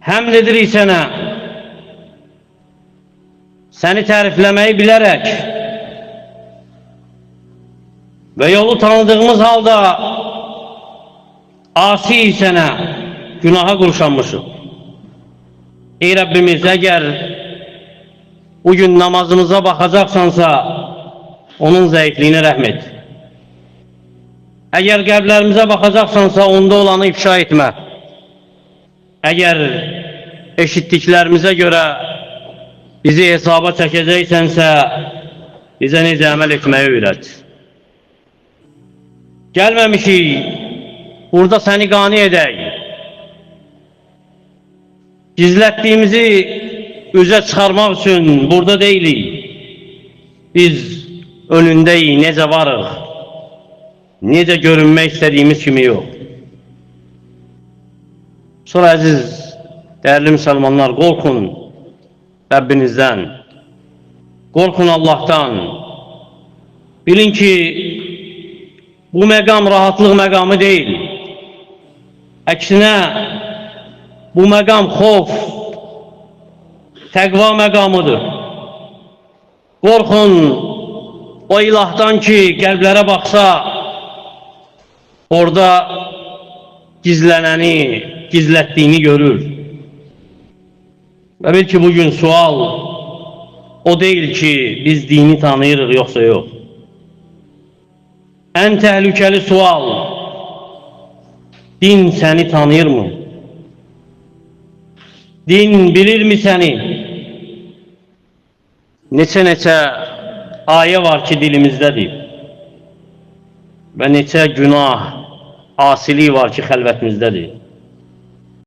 Həmd edirik sənə. Səni tərifləməyi bilərək və yolu tanıdığımız halda asi sənə, günaha qurşanmışıq. Ey Rəbbimiz, əgər bugün namazımıza baxacaqsansa, onun zəifliyinə rəhm et. Əgər qəlblərimizə baxacaqsansa, onda olanı ifşa etmə. Əgər eşitdiklərimizə görə bizi hesaba çəkəcəksənsə, bizə necə əməl etməyi öyrət. Gəlməmişik, burada səni qani edək. Gizlətdiyimizi üzə çıxarmaq üçün burada deyilik. Biz önündəyik, necə varıq, necə görünmək istədiyimiz kimi yox. Sonra əziz, dəyərli müsəlmanlar, qorxun Rəbbinizdən, qorxun Allahdan. Bilin ki, bu məqam rahatlıq məqamı deyil. Əksinə, bu məqam xof, təqva məqamıdır. Qorxun o ilahdan ki, qəlblərə baxsa, orada gizlənəni, gizlətdiyini görür. Və bil ki, bugün sual o deyil ki, biz dini tanıyırıq yoxsa yox. Ən təhlükəli sual, din səni tanıyır mı? Din bilirmi səni? Neçə-neçə ayə var ki, dilimizdədir. Və neçə günah, asilik var ki, xəlvətimizdədir.